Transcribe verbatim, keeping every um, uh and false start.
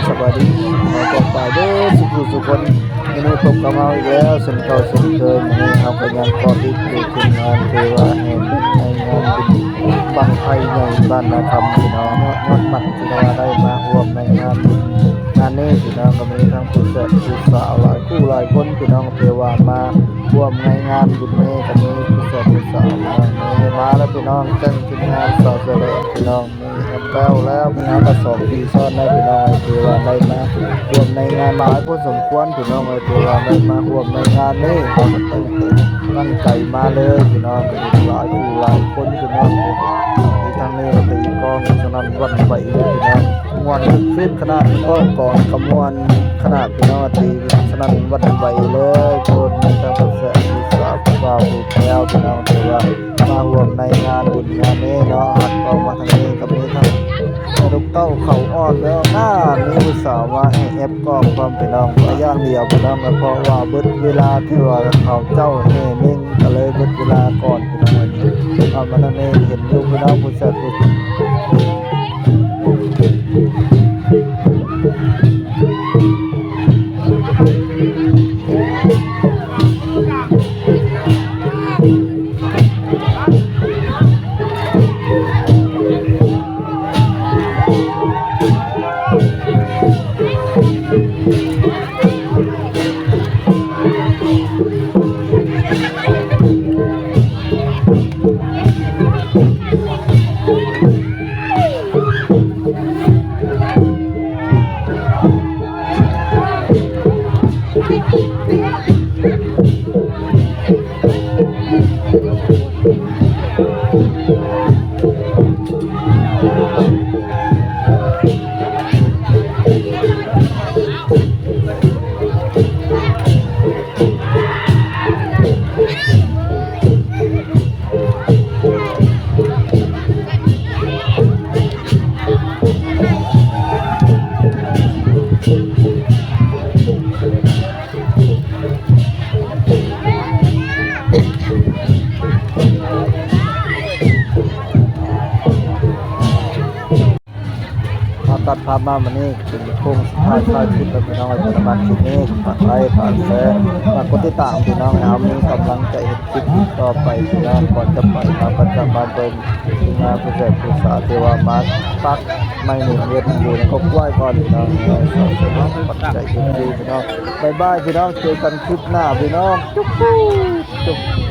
สวัสดีพี่น้องกองฝ่ายเด้อสุขุสุขคน วันนี้พบกับเราอีกแล้วเช่นเก่าเช่นเคย วันนี้เราก็ยังเกาะติดอยู่ที่งานเทวาแห่บุญในงานบุญบั้งไฟใหญ่บ้านนาคำพี่น้องเนาะ ยอดมันที่เราได้มาร่วมในงานบุญงานนี้พี่น้อง ก็มีทั้งผู้แซ่บผู้สาวหลายคู่หลายคนพี่น้อง เทวามาร่วมในงานบุญนี้ ก็มีผู้แซ่บผู้สาวพี่น้อง มีมาแล้วพี่น้อง แจ้งทีมงานสาวเสอแดงพี่น้อง มีแอมแปวแล้ว มีน้ำกระสอบปีซ้อนแล้วพี่น้อง เทวาได้มาร่วมในงานหลายพอสมควรพี่น้อง เทวาได้มาร่วมในงานนี้ เราก็ตั้งใจตั้งใจมาเลยพี่น้อง หลายคู่หลายคนพี่น้อง ที่ทางนี้ก็ตีกลองสนั่นหวั่นไหวเลยพี่น้อง ม่วนคลิปขนาดกลองกองกระมวลขนาดพี่น้อง ตีสนั่นหวั่นไหวเลย คนมีทั้งกระแสผู้สาวผู้บ่าวผู้แพ้วพี่น้อง เทวามาร่วมในงานบุญงานนี้เนาะ หันกล้องมาทางนี้ก็มีทั้ง ลูกเต้าเขาอ่อนแล้วนะ มีผู้สาวมาให้แอปกล้องความพี่น้องมาอย่างเดียวพี่น้อง เพราะว่าเบิดเวลาที่ว่าเขาเจ้าแห่เม่งก็เลยเบิดเวลาก่อนพี่น้อง เอามานั่นเองเห็นอยู่พี่น้องผู้ชายผู้มาตัดภาพมาวันนี้เป็นโค้งสุดท้ายท้ายสุดแล้วพี่น้อง สำหรับคลิปนี้ฝากไลค์ฝากแชร์ฝากกดติดตามพี่น้องนะครับ มีกำลังใจเฮ็ดคลิปต่อไปพี่น้อง ก่อนจะไปมาประจำบ้านเบิ่งที่มาผู้แซ่บผู้สาวที่ว่ามาปักไม่หนึ่งเฮ็ดอยู่ในครอบครัวก่อนพี่น้อง ขอบใจจริงๆพี่น้อง บ๊ายบายพี่น้อง เจอกันคลิปหน้าพี่น้อง จุ๊บจุ๊บจุ๊บ